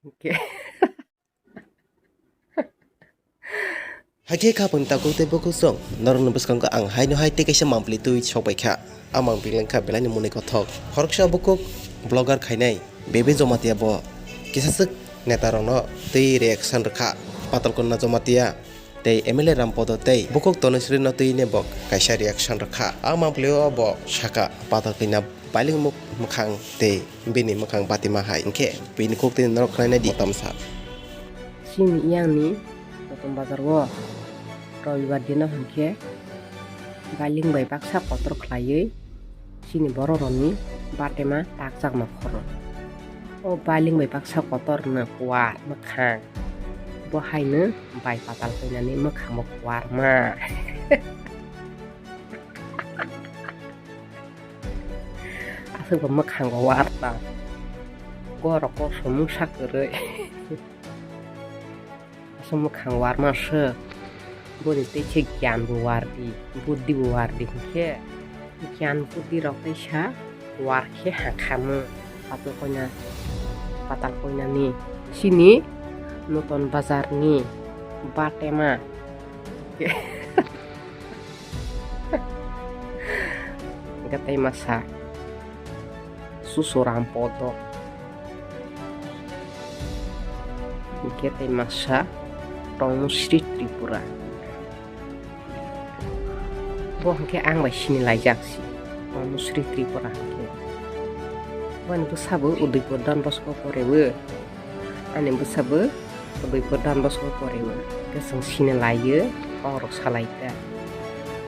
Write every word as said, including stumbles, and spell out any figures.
Hingke. Hakhe kha pung takuk tei bukhuk song, norokni bwskango ang haino hai tei kaisa mampli twi sokbai kha. A mampli wngkha belaini mwnwi kothok. Khoroksa bukhuk vlogger khainai Bebe Jomatia bo kisaswk netarokno twi reaction rwkha. Patal Kanya Jomatia tei M L A Rampodo tei bukhuk Tanushrino twi ne bo kaisa reaction rwkha. A mampli o bo sakha Patal Kanya bailing muk-, mwkhang tei bini mwkhang batima hai. Hingkhe bini kok tini norok khwlainai di tamsa. Chini yangni Notun Bazar o Robibar dino hwnkhe bailing bai baksa kotor khlaiwi chini borok rokni batema takjakma khoro. O bailing bai baksa kotor no kuar mwkhang, bo haino bai Patal Kanyani mwkhang bo kuarma. Aswk bo mwkhango warta. Borok kok somung sak kwrwi. Aswk mwkhang warma swk. Boni tei khe giyan bo wardi, buddhi bo wardi hwnkhe. Giyan buddhi rok teisa war khe hakhamung. Patal Kanya, Patal Kanyani. Chini Notun Bazar ni batema. Hingke tei masa Susu Rampodo. Hingke tei masa Tanusri Tripura. Bo hingke ang bai sini laijak si. Tanusri Tripura hingke. Boni bwsabo Udaipur Don Bosco porebo. Ani bwsabo Udaipur Don Bosco porebo. Hingke chwng sini laiyo, borok salai kha.